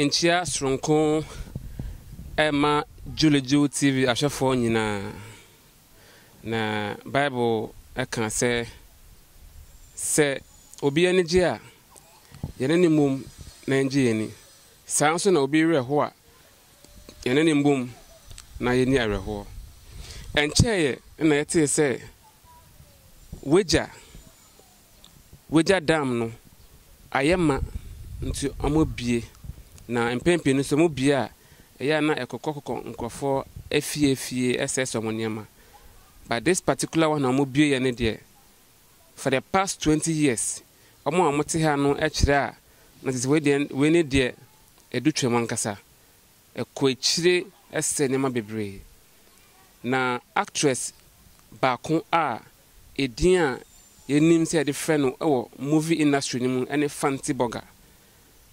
Nkyia soronko rema Juliju TV ahwɛfoɔ nyinaa. Na Bible ka sɛ, sɛ obi ani gye a, yɛne no mmom na yɛngye yɛn ani. Saa ara nso na obi werɛ how a, yɛne no mbom na yenni awerɛhoɔ. Ɛnkyɛeɛ na yɛtee sɛ wagya wagya dam no ayɛ ma nti wɔabue. Na mpɛn pii no sɛ wɔbue a, ɛyɛ a na ɛkokɔkokɔ nkurɔfoɔ afie afie ɛsɛesɛe wɔn nneɛma. But this particular one a wɔbueɛ no deɛ, for the past 20 years, wɔn a wɔte ha no kyerɛ a, na kyerɛ sɛ wei deɛ wei ne deɛ ɛdu twam ankasa. Ɛkɔ akyire sɛe nneɛma bebree. Na actress baako a edin a yɛnim sɛ yɛde frɛ no wɔ movie industry no mu ne Fanti Burger.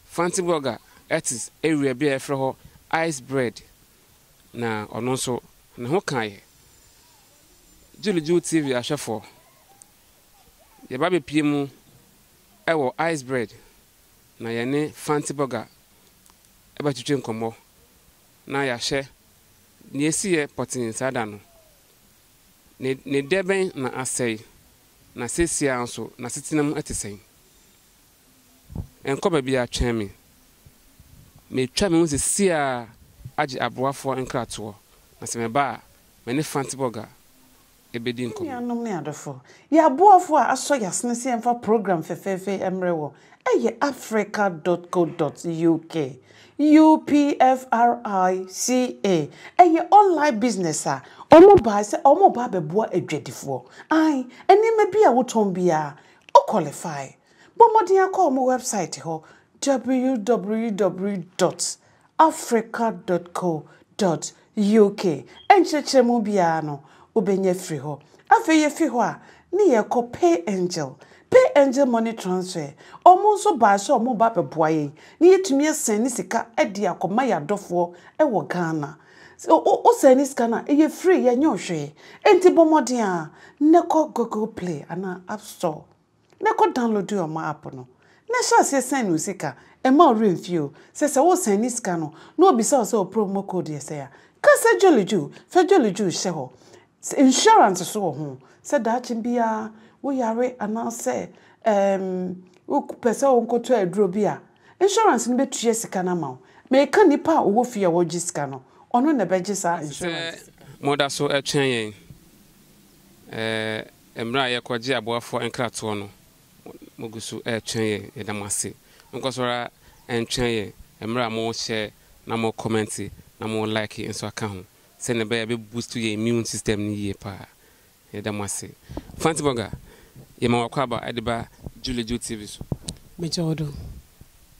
Fanti Burger te area bi a yɛfrɛ hɔ Ice Bread. Na ɔno nso ne ho kaeɛ. Juliju TV ahwɛfoɔ, yɛba abɛpue mu wɔ Ice Bread na yɛne Fanti Burger bɛtwetwe nkɔmmɔ na yɛahwɛ nea esiiɛ pɔtee saa da no. Ne ne dɛ bɛn na asɛe, na seesei ara nso n'asetena mu te sɛn? Nkɔ baabiara, twɛn me. Meretwa me ho seesei ara agye aboafoɔ nkratoɔ, na sɛ meba a, me ne Fanti Burger bɛdi Me nkɔmmɔ. nuanom ne adɔfo, yɛn aboafo a asɔ yɛn asene sɛ yɛmfa program fɛfɛɛfɛ yi mmrɛ wɔ yɛ Africa dot co dot uk, UPFRICA. Ɛyɛ online business a wɔbae sɛ wɔreba abɛboa adwadifoɔ. Ae, nneɛma bi a wotɔn biara, wo qualify. Bɔ mmɔden akɔ wɔn website hɔ, www dot Africa dot co dot uk Nkyerɛkyerɛmu biara no, wobɛnya firi hɔ. Afei yɛfi hɔ a, ne yɛkɔ Pay Angel. Pay Angel Money Transfer, wɔn nso bae sɛ wɔreba abɛboa yɛn na yɛatumi asɛne sika de akɔma yɛn adɔfoɔ wɔ Ghana. Sɛ wo wo sɛne sika no a, ɛyɛ free, yɛnyɛ wo hwee. Enti bɔ mmɔden ara na kɔ Google Play anaa App Store na kɔ download wɔn app no na hyɛ aseɛ sɛn wo sika, mma wo werɛ mfie o, sɛ sɛ wo sɛne sika no na obisa wo sɛ wo promo code yɛ sɛn a, ka sɛ Jolly Jew, fa Jolly Jew hyɛ hɔ. Insurance nso wɔ ho, sɛ daakye biara wo yare anaasɛ ɛɛm wo pɛ sɛ wo nkɔtɔ aduro bi a, insurance no bɛtua sika no ama wo. Meka nipa a ɔwɔ fie a ɔgye sika no, ɔno na ɛbɛgye saa Ɛsɛ insurance sɛ sika. moda so twɛn yɛn. Ɛɛ, mmerɛ a yɛrekɔgye aboafoɔ nkratoɔ no, mogu so retwɛn yɛn. Yɛda mo ase. Monkɔ so ara ntwɛn yɛn mmerɛ a mo share na mo comment na mo like nso aka ho sɛdeɛ ɛbɛyɛ a ɛbɛ boost yɛn immune system no yie paa. Yɛda mo ase. Fanti Burger, yɛma wo akwaaba de ba Juleju TV so. Megye wo do.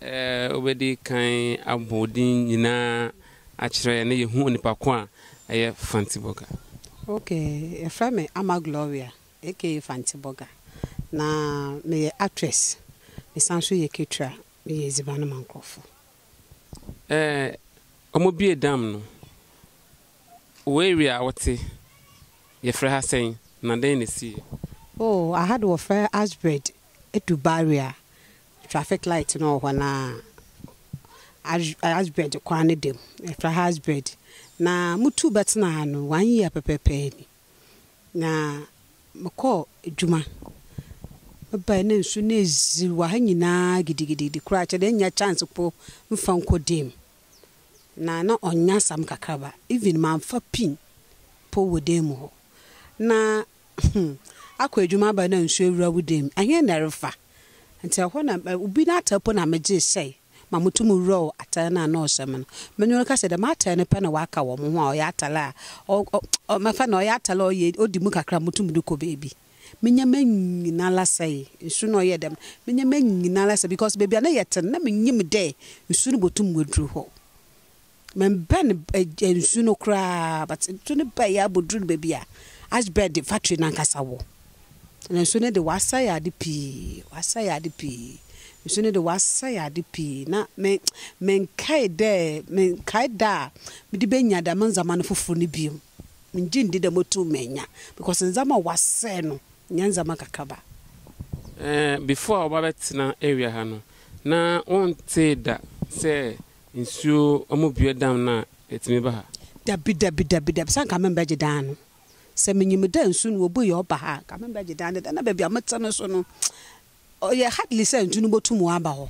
Ɛɛ, wobɛdi kan abɔ wo din nyinaa akyerɛ yɛn na yɛhu onipa ko a ɛyɛ Fanti Burger. Ok, yɛfrɛ me Ama Gloria aka Fanti Burger. Na meyɛ actress, mesan nso yɛ caterer, meyɛ edziban ma nkorɔfo. Ɛɛ, wɔbuee dam no, wo area a wote, yɛfrɛ ha sɛn, na dɛn na ɛsiiɛ? Oh, aha de wɔfrɛ Ashbred, edu Barrier Traffic light no wɔ hɔ no a, Ashbed kwan no da mu. Yɛfrɛ ha Ashbed. Na mutuu bɛtenaa ha no, one year pɛpɛɛpɛ ni. Na mekɔɔ edwuma. Mebae na nsu no edzir wɔ ha nyina gidigidigidi koraa, kyerɛ dɛ ennya chance mpo mmfa nnkɔ dan mu. Na na ɔnnyɛ asɛm kakraba. Even mammfa pin mpo wɔ dan mu hɔ. Na Hmm, akɔ edwuma aba na nsu ewura wo dan mu, ɛhe na ɛrefa? Ntsi ɛhɔ na obi n'atar mpo na megyee hyɛe ma mutum wurɔɔw atar no a nna ɔhyɛ me no. Menye no kasa dɛm atar no pɛ na ɔaka wɔ moho a ɔyɛ atar a mɛfa no ɔyɛ atar a ɔyɛ odi mu kakra a mutum dze kɔ beebi. Me ndzɛmba nyinara sɛe, nsu no ɔyɛɛ dɛm no, me ndzɛmba nyinara sɛe because beebi a nna yɛtse no nna minyim dɛ nsu no botum edur hɔ. Memmbɛn nsu no koraa but nsu no bae ara bodur beebi a Ashbed factory no ankasa wɔ. Na nsu no de ɔasɛe ade pii, ɔasɛe ade pii. Nsu no de ɔasɛe ade pii na me mennkae dɛ mennkae da a mede benya dɛm ndzɛmba no fofor no bio. Menngye nndi dɛ motum menya because ndzɛmba a ɔasɛɛ no nnyɛ ndzɛmba kakraba. Before a wɔba bɛtsena area ha no, na wonntee da sɛ. Nsuo ɔmo bue dam no a ɛtumi ba ha? Dabi dabi dabi dabi sɛ anka membɛgye dan no. Sɛ minyim dɛ nsu no wobue a ɔba ha a, nka memmbɛgye dan no da. Na beebi a metse no so no, ɔyɛ hardly sɛ nsu no botum ɔaba hɔ.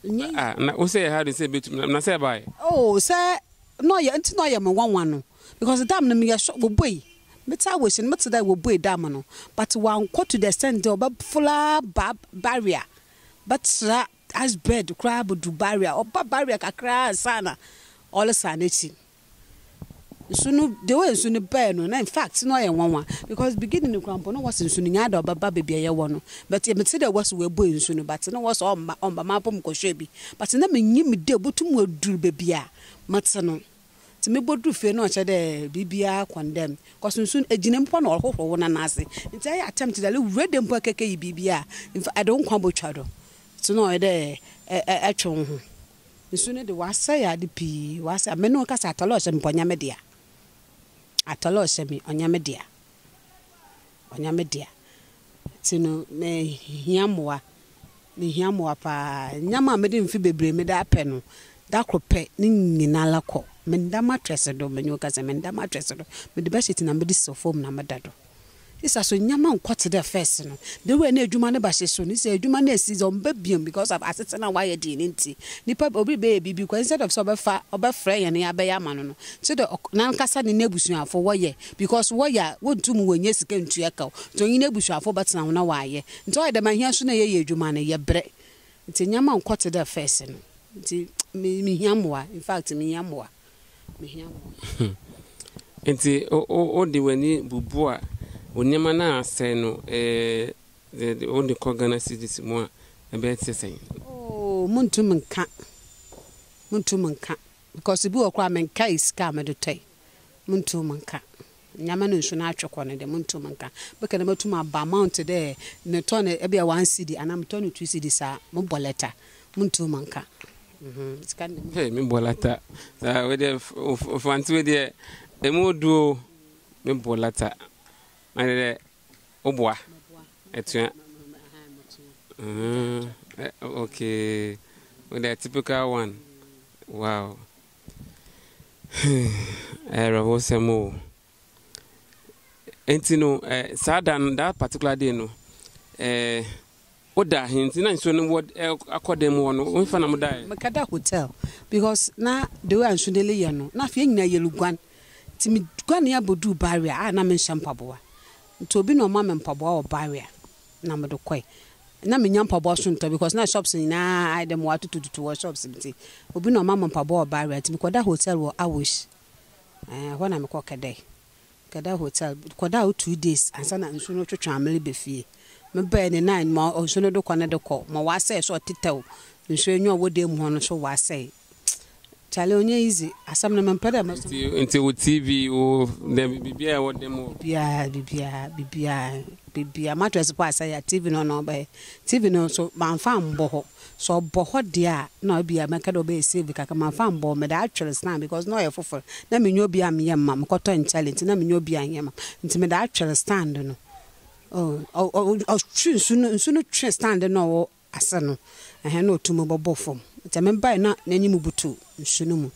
Nnyɛ Ah, na wo sɛ yɛ hardly sɛ ebetum, na sɛ ɛbae? Oh, sɛ na ɔyɛ, ntsi na ɔyɛ me nwanwa no. Because dam no meyɛ sure, wobuei. Metse awɔhyi no, metse dɛ wobuei dam no, but ɔannkɔ to the extent dɛ ɔbɛfor aba barrier, bɛtra ice bed koraa bodu barrier. Ɔba barrier kakra ansaana ɔresan n'ekyir. Nsu no the way nsu no bae no na infact na ɔyɛ nwanwa because beginning no koraa mpo na wɔse nsu no nnyɛ ade a ɔbɛba beebi a yɛwɔ no but metse dɛ wɔse woebue nsu no but na wɔse ɔmma ɔmmba mara mpo mokɔhwɛɛ bi but na minyim dɛ obotum edur beebi a metse no ntsi mebodur fie no na ɔkyerɛ dɛ biribiara condemn cause nsu no egyina mu mpo na ɔrohohor wo nan ase ntsi eyɛ attempt dɛ erowura dɛ mpo ekekeyi biribi a infact edze wo nkwa botwa do ntsi na ɔyɛ dɛ etwe woho. Nsu no de, wɔasɛe ade pii. Wɔasɛe, me ne wo kasa, atɔre a ɔhyɛ me mpo, ɔnyɛ me dea. Atɔre a ɔhyɛ me, ɔnyɛ me dea. Ɔnyɛ me dea. Nti no, mehia mmoa. Mehia mmoa paa. Nneɛma a mede mfe bebree mede apɛ no, da koro pɛ, ne nyinara kɔ. Menda mattress do, me ne wo kasa, menda mattress do. Mede bedsheet na mede sɔ fam na meda do. Sisa so nneɛma nnkɔ tse dɛ first no. The way na edwuma no ba hye so no, sɛ edwuma no esi dze ɔmmba bio because of asetsena a wɔayɛ dzen no ntsi. Nyimpa obi rebɛyɛ biribi koraa instead of sɛ ɔbɛfa ɔbɛfrɛ hɛn yɛabɛyɛ ama no no, tse dɛ ɔk nankasa nye n'ebusuafo wɔyɛ because wɔyɛ a wonntum wonnya sika nntua kaw ntsi ɔnye n'ebusuafo bɛtsena ho na wɔayɛ. Ntsi ɔyɛ dɛm a hɛn so na yɛyɛ edwuma no yɛbrɛ ntsi nneɛma nnkɔ tse dɛ first no. Ntsi me mehia mboa, infact mehia mboa. Mehia mmoa. Nti wode w'ani bubu a, wo nneɛma no a asɛe no, wode kɔ Ghana cedis mu a, ɛbɛyɛ te sɛ sɛn? Oh, montum nka. Montum nka. Because ebi wɔ hɔ koraa a, menkae sika a mede tɔe. Montum nka. Nneɛma no nsu no atwe kɔ no de, montum nka. Mekɛ dɛ motum aba amount dɛ metɔ no ebia one cedi anaa metɔ no two cedis a, mobɔ lɛta. Montum nka. Sika no de. Hey, me bɔ lata. Saa wei deɛ Mfante wei deɛ emu odu o. Me bɔ lata. Na deɛ woboa. Ɛtua. Mm, okay. Wei deɛ typical one. Wow. Ɛyɛ awerɛhosɛm o. Nti no, eh, saa da no, that particular day no, eh, woda he nti na nsuo no wɔ eh, akɔ dan mu hɔ no, womfa na modaeɛ? Mekɛda hotel because na the way a nsu no reyɛ no, na afei yɛn nyinaa yɛreguan. Nti meguanee abɛduu barrier a na menhyɛ mpaboa. Nti obi na ɔma me mpaboa wɔ barrier. na mede kɔe. Na mennya mpaboa so ntɔ because na shops nyinaa ayɛ dɛ ma wɔatotototo wɔ shops nti obi na ɔma me mpaboa wɔ Barra nti mekɔda hotel wɔ Awosh. Ɛɛ hɔ na mekɔ kɛdae. Kɛda hotel, kɔdaa hɔ 2 days ansa na nsu no twetwe a mereba fie. Mebae no na ma nsu no de kɔ no de kɔ, ma wɔasɛe so ɔtetɛw nsu enyi a ɔwɔ dan mu hɔ no so wɔasɛe. Charlie ɔnnyɛ easy asɛm no mempɛ dɛ mɛsɔ. Nti nti wo TV wo dɛ biribiara ɛwɔ dɛm hɔ. Biribiara biribiara biribiara biribiara mattress mpo asɛe a TV no na ɔbɛyɛ TV no nso manfa ambɔ hɔ sɛ ɔbɔ hɔ deɛ a na ebia mɛka dɛ ɔbɛyɛ save kakra manfa ambɔ hɔ mede atwer stand because na ɔyɛ fofor na mennyɛ obi a meyɛ mma mekɔtɔ nkyale nti na mennyɛ obi a nyɛ ma nti mede atwer stand no oh ɔtwe nsu no nsu no twe stand no a ɔwɔ ase no, ɛhɛn na otum bɔbɔ famu. Ntsi mebae na n'enyim butuw nsu no mu.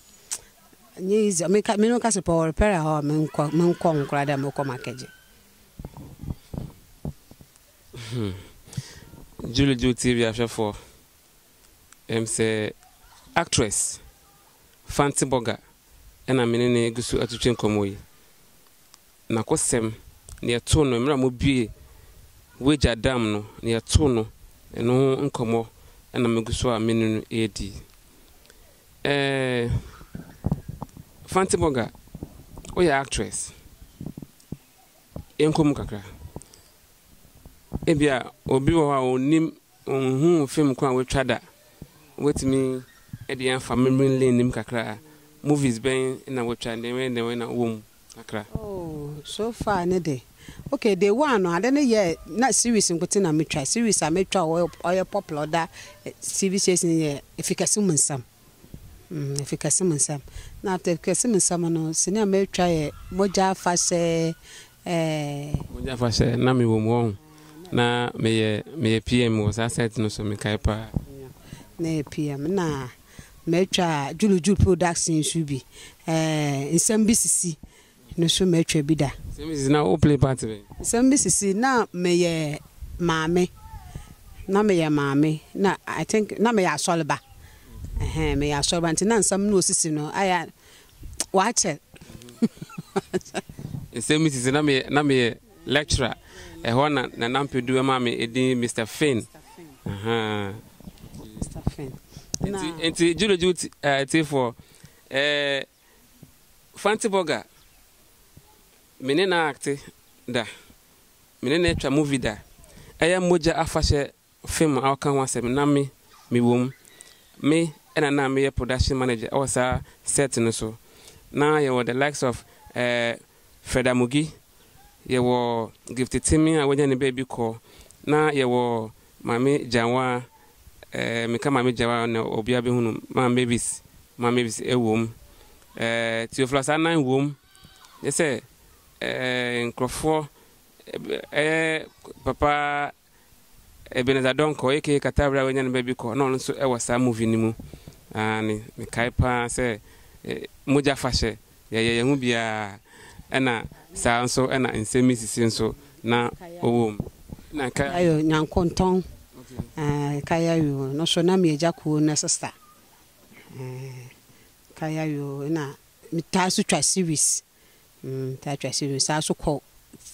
Nnyɛ easy, meka me no kasa pɛ ɔrepair hɔ a mennkɔ mennkɔ ho koraa dɛ mokɔ makɛgye. Hmm. Julie Ju TV ahwɛfoɔ, ɛm sɛ actress Fanti Burger ɛna me ne no gu so atwitwi nkɔmmɔ yi. N'akosɛm, nea ɛtoo no mmerɛ a wɔbuee Weija Dam no, nea ɛtoo no, ɛno ho nkɔmmɔ na megu so a me ne no redi. Ɛɛ, Fanti Burger, woyɛ actress. Yɛnkɔ mu kakra. Ebia obi wɔ hɔ a ɔnnim Ɔnhuu film ko a watwa da. Wobɛtumi de yɛn afa memory lane no mu kakra? Movies bɛn na watwa, deɛn ne deɛn na wowɔ mu kakra? Oh, so far ne de, okay, day one no, ade no yɛɛ, na series nkote na metwa. Series a metwa a ɔyɛ popular ɔda TV station yɛ Efikɛse Mu Nsɛm. Mm, Efikɛse Mu Nsɛm. Na after Efikɛse Mu Nsɛm no, sini a metwa yɛ Mogya Afahyɛ, eh. Mogya Afahyɛ, na mewɔ mu, wahu. Na meyɛ meyɛ PM wɔ saa set no so, mekae paa. Na yɛ PM, na. Matwa Julujul production nso bi. Ɛɛ nsɛm bi sisi no nso matwa bi da. Nsɛm bi sisi na wo play part bɛn? Nsɛm bi sisi na meyɛ maame. Na meyɛ maame na I think na meyɛ asɔreba. Ɛhɛn meyɛ asɔreba nti na nsɛm no osisi no ayɛ a wakyɛ. Nsɛm bi sisi na meyɛ na meyɛ lecturer. Ɛhɔ na Nana Mpedu ɛmaa me edin Mister Finn. Ahaa. Mister Finn. Nti nti Julujul tiefoɔ ɛɛ Fanti Burger me ne no acte da, me ne no atwa movie da, ɛyɛ mogya afahyɛ film a ɔka ho asɛm na me me wɔ mu. Me na na meyɛ production manager wɔ saa set no so. Na yɛwɔ the likes of eh, Fred Amugi, yɛwɔ Gift Timi a wanya ne baabi kɔ, na yɛwɔ Maame Gyanwa, eh, meka Maame Gyanwa na obiara bɛhu no, Maame Mavis, Maame Mavis wɔ mu, eh, Theophilus Annan wɔ mu, kyerɛ sɛ eh, nkurɔfoɔ, eh, papa Ebenezer Donkor aka Katawere a wanya ne baabi kɔ na ɔno nso wɔ saa movie no mu. Aane, mekae paa sɛ mogya fahyɛ, yɛyɛ yɛn ho biara ɛna saa nso ɛna nsɛm yi sisi nso na ɔwɔ mu. Ɛna Kayayo. Kayayo Nyankontɔn, ɛɛ Kayayo no nso na me agya kuo no sister. Ɛɛ Kayayo ɛna metaa nso twa series. Metaa twa series, metaa nso kɔ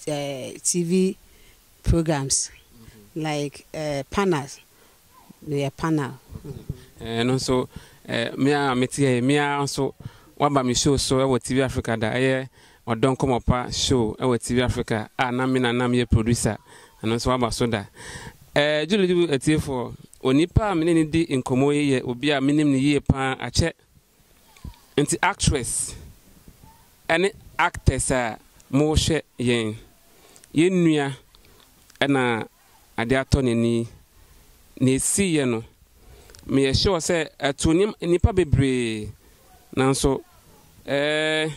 ɛɛ TV programs like eh, panels, meyɛ panel. Ɛno nso me a mete ha yi, me ara nso waba me show so wɔ TV Africa da, ɛyɛ Ɔdɔ Nkɔmmɔ Pa show wɔ TV Africa a na me na na meyɛ producer, ɛno nso waba so da. Julie Jubu atiefoɔ, onipa a me ne no di nkɔmmɔ yi yɛ obi a menim no yie pa ara akyɛ. Nti actress ne actors a mohwɛ yɛn, yɛn nua na ade atɔ n'ani, nea ɛsiiɛ no, meyɛ sure sɛ ɛtoo nnipa bebree nanso eh,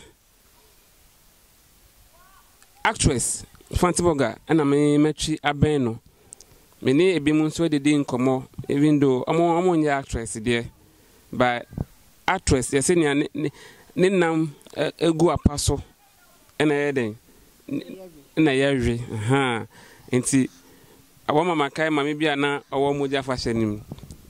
Actress Fanti Burger na me matwi abɛn no. Me ne ebinom nso adidi nkɔmmɔ even though ɔmo ɔmo nyɛ actress deɛ but actress yɛsɛ nea ne ne ne nam egu apa so ɛna ɛyɛ dɛn na yɛwe ahaa nti Wɔma makae maame bi a na ɔwɔ mogya afahyɛ no mu.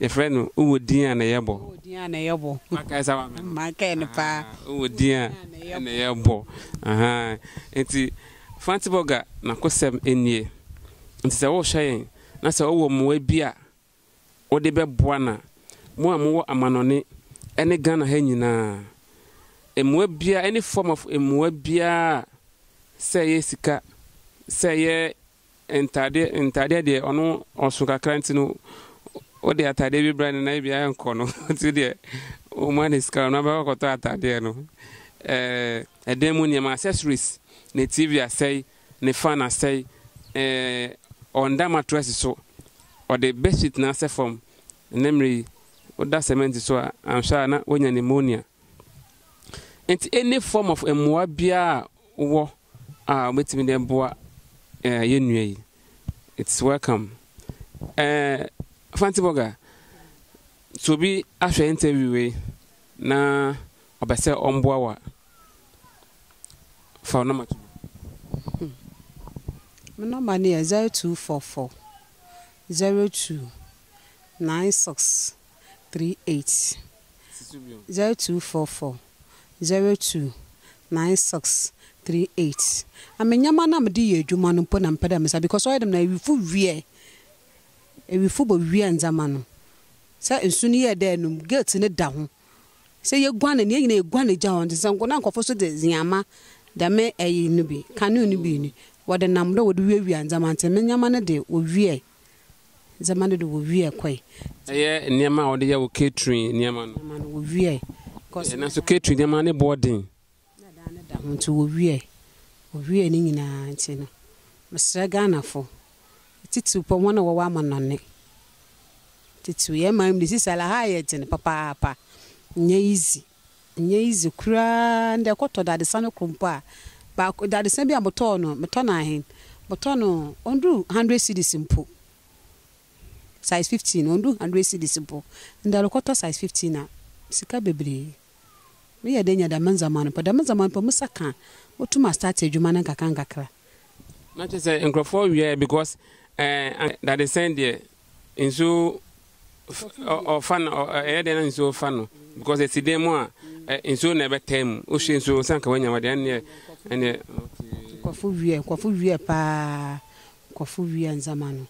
Yɛfrɛ no Wowɔ din a na yɛbɔ. Wowɔ din a na yɛbɔ. Makae saa maame no. Makae no paa. Wowɔ din a na yɛbɔ. Ahaa. Nti Fanti Burger n'akosɛm nie. Nti sɛ wohwɛ yɛn na sɛ wowɔ mmoa bi a wode bɛboa no a, mo a mowɔ amanɔne ne Ghana ha nyinaa, mmoa biara, any form of mmoa biara a, sɛ ɛyɛ sika, sɛ ɛyɛ Ntadeɛ ntadeɛ deɛ ɔno ɔso kakra nti no wode atadeɛ bi brɛ no na ebi ayɛ nkɔ no nti deɛ woma ne sika ɔno abɛkɔ kɔtɔ atadeɛ no ɛɛ ɛdan mu nneɛma accessories ne TV asɛe ne fan asɛe ɛɛ ɔnda mattress so ɔde bedsheet na asɛ fam ɛnɛ mmerɛ yi woda cement so a anhwɛ a na woanya pneumonia nti any form of mmoa biara a wowɔ a wobɛtumi de aboa eh, yɛn nua yi. It's welcome. Eh, Fanti Burger, sɛ obi ahwɛ interview wei na ɔbɛ sɛ ɔmboa wo a, fa wo nɔma to dwa. Me nɔma no yɛ 0244 02 96 38. 0244 02 96 38. Na me nneɛma no a mede yɛ adwuma no mpo na mepɛ dɛ mesa because ɔyɛ dɛm na awifo wiɛ, awifo bɔ wia ndzɛmba no. Sɛ nsu no yɛɛ dɛ no gate no da ho. Sɛ yeguan no, yɛn nyina yeguan gya hɔ ntsi sɛ na nkorɔfo so dze ndzɛmba dɛm ɛyi no bi, canoe no bi no wɔde nam do a wɔde wiawia ndzɛmba ntsi me nneɛma no de wowiae. Ndzɛmba no de wowiae kɔe. Ɛyɛ nneɛma a wɔde yɛ wo catering nneɛma no. Nneɛma no wowiae. Cause nanso catering nneɛma ne boɔ den. Na dan no da ho nti wowiae. Wowiae ne nyinaa nti no mesrɛ Ghanafo titiriw pɔ wɔn a wɔwɔ amanɔne titiriw yɛn man mu de sisi ala ha yɛ dzen papaapa nnyɛ easy. Nnyɛ easy koraa ndɛ kɔtɔ dadesa no kor mpo a baako dadesa bi a motɔɔ no metɔ no ahen motɔ no onndur hundred cedis mpo size 15 onndur hundred cedis mpo ndɛ rokɔtɔ size 15 a. Sika beberee. Meyɛ dɛn nya dɛm ndzɛmba no mpo? Dɛm ndzɛmba no mpo me nsa ka a, motum astart edwuma no nkakrankakra. Na kyerɛ sɛ nkurɔfoɔ wiaɛ because ɛɛ dadesɛn deɛ nsuo ɔfa no ɛyɛ dɛn na nsuo fa no because ɛsi dan mu a nsuo na ɛbɛtaa mu wohwie nsuo sɛ anka wanya wadeɛ ɛneɛ ɛneɛ. Nkurɔfo wiaɛ nkurɔfo wiaɛ paa nkurɔfo wiaɛ ndzɛmba no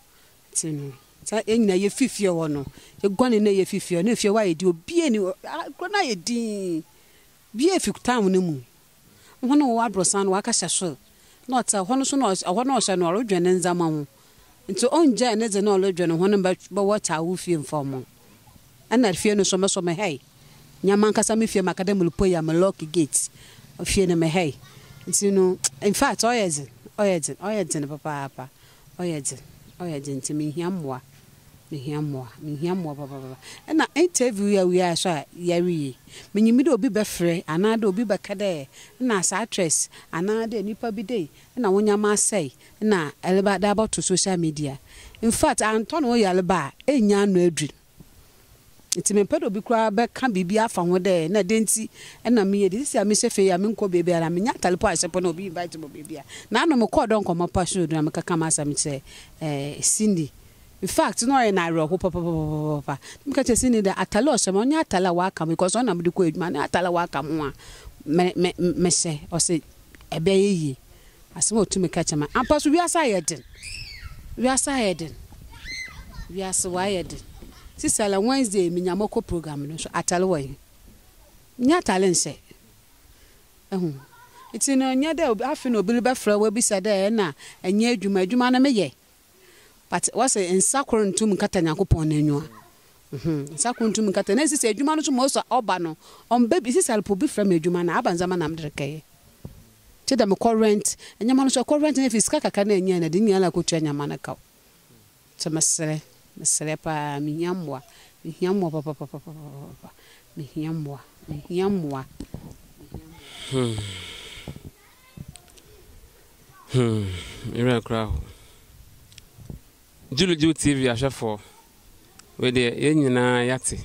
nti no sɛ yɛn nyinaa yɛfi fie hɔ no yɛguane na yɛfi fie hɔ na efie hɔ ayɛ din obiara nni hɔ kuro no ayɛ dinn obiara fi town no mu. Hɔn a wɔwɔ aborɔsan no wɔakɛhyɛ sor, na ɔtse hɔ no so na hɔ na ɔhyɛ no ɔrodwen ne ndzɛmba ho. Ntsi onngyaa ne dze na ɔrodwen ho no bɛwɔ tse fie mfa mma wo. Nna fie no so me so mehɛe. Nnyɛ mankasa me fie maka dɛ murupue a me lock gate, fie no mehɛe. Ntsi no infact ɔyɛ dzen, ɔyɛ dzen, ɔyɛ dzen papaapa, ɔyɛ dzen, ɔyɛ dzen ntsi mihia mboa. Mehia mboa, mehia mboa papaapa. Nna interview yi a wiae so a yɛreyɛ yi, minyim dɛ obi bɛfrɛ anaa dɛ obi bɛka dɛ nna saa actress anaa dɛ nyimpa bi dei nna wo ndzɛmba asɛe na ereba dze abɔto social media. Infact anntɔ no wo yarba a, ennya ano edur. Ntsi memmpɛ dɛ obi koraa bɛka biribi afa ho dɛ nna dɛn ntsi na meyɛ dei. Sesei a mehyɛ fie yi a mennkɔ beebiara, mennya atar mpo annhyɛ mpo na obi invite me wɔ beebi a. Naano mokɔr dɛ nkɔmbɔ pa show do na mekɛkaa m'asɛm kyerɛɛ Cindy. Infact na ɔyɛ no awerɛhow papapapapapa. Na meka kyerɛɛ Cindy dɛ atar a ɔhyɛ me ɔnnyɛ atar a ɔaka me because ɔno na medze kɔ edwuma, ɔnnyɛ atar a ɔaka mo ho a me me mehyɛ. Ɔse ɛbɛyɛ yie. Asɛm a otumi ka kyerɛ me. Ampa so wiase ayɛ den. Wiase ayɛ den. Wiase wayɛ den. Sisi ala Wednesday minya mɔkɔ program no nso atar wɔ he? Mennya atar nhyɛ. Ehu. Ntsi no nnyɛ dɛ afe na obi rebɛfrɛ wo ebisa dɛ nna ɛnyɛ edwuma, edwuma no meyɛ. But wɔse nsa kor nntum nnkata Nyankopɔn n'enyiwa. Mhm, nsa kor nntum nnkata. Na sisi edwuma no so ma ɔsɔ ɔba no, ɔmmba bi. Sisi ara po obi frɛ me edwuma no a, aba ndzɛmba na medze rekɛyɛ. Gye dɛ mokɔ rent ndzɛmba no so, ekɔ rent na efi sika kakra na enyae no, edze ne nyinara ekotua ndzɛmba no kaw. Ntsi meserɛ, meserɛ paa, mihia mboa, mihia mboa papapapapapa, mihia mboa, mihia mboa, mihia mboa. Hmm. Hmm, me werɛ koraa how. Juliju TV ahwɛfoɔ, wei deɛ yɛn nyinaa yɛate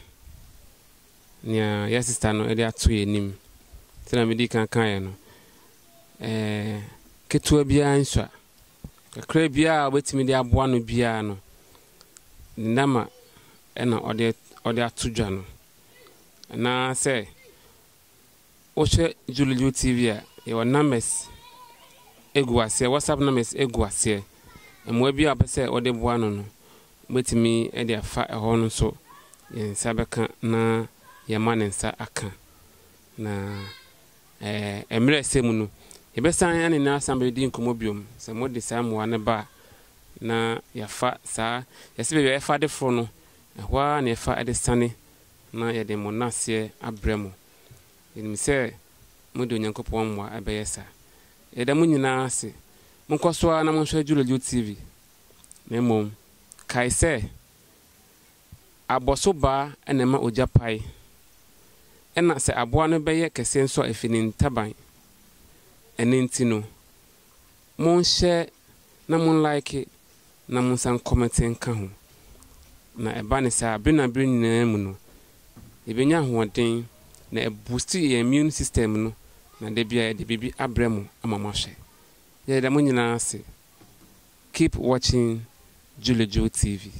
nea yɛn sista no de ato yɛn anim. Sɛdeɛ medi kan kaeɛ no, ɛɛ ketewa biara nsua. Kakra biara a wobɛtumi de aboa no biara no, ne nama na ɔde ɔde ato dwa no. Anaasɛ Wohwɛ Juliju TV a, yɛwɔ numbers gu aseɛ, WhatsApp numbers gu aseɛ. Mmoa bi a wopɛ sɛ wode boa no no, wobɛtumi de afa ɛhɔ no nso, yɛn nsa bɛka na yɛama ne nsa aka. Na ɛɛ mmerɛ a ɛsɛ mu no, yɛbɛsan ne no asan bɛdi nkɔmmɔ biom. Sɛ mode saa mmoa no ba a, na yɛafa saa, yɛsɛ baabi a yɛfa de foro no, ɛhɔ ara na yɛfa de sane na yɛde mo nnaseɛ abrɛ mo. Yɛnim sɛ mode Onyankopɔn mmoa bɛyɛ saa. Yɛda mo nyinaa ase. Monkɔ so ara na monhwɛ Juliju TV. Na mmom, kae sɛ, abɔso baa na ɛma ogya pae, ɛnna sɛ aboa no bɛyɛ kɛseɛ nso a, efi ne ntaban. Ɛno nti no, Monhyɛ na mo like na monsan kɔmɛte nka ho. Na ɛba no saa a, bere na bere nyinaa mu no, yɛbɛnya ahoɔden na ɛboosti yɛn immune system no na da biara yɛde biribi abrɛ mo ama moahwɛ. Yɛda mo nyinaa ase. Keep watching Julio Joe TV.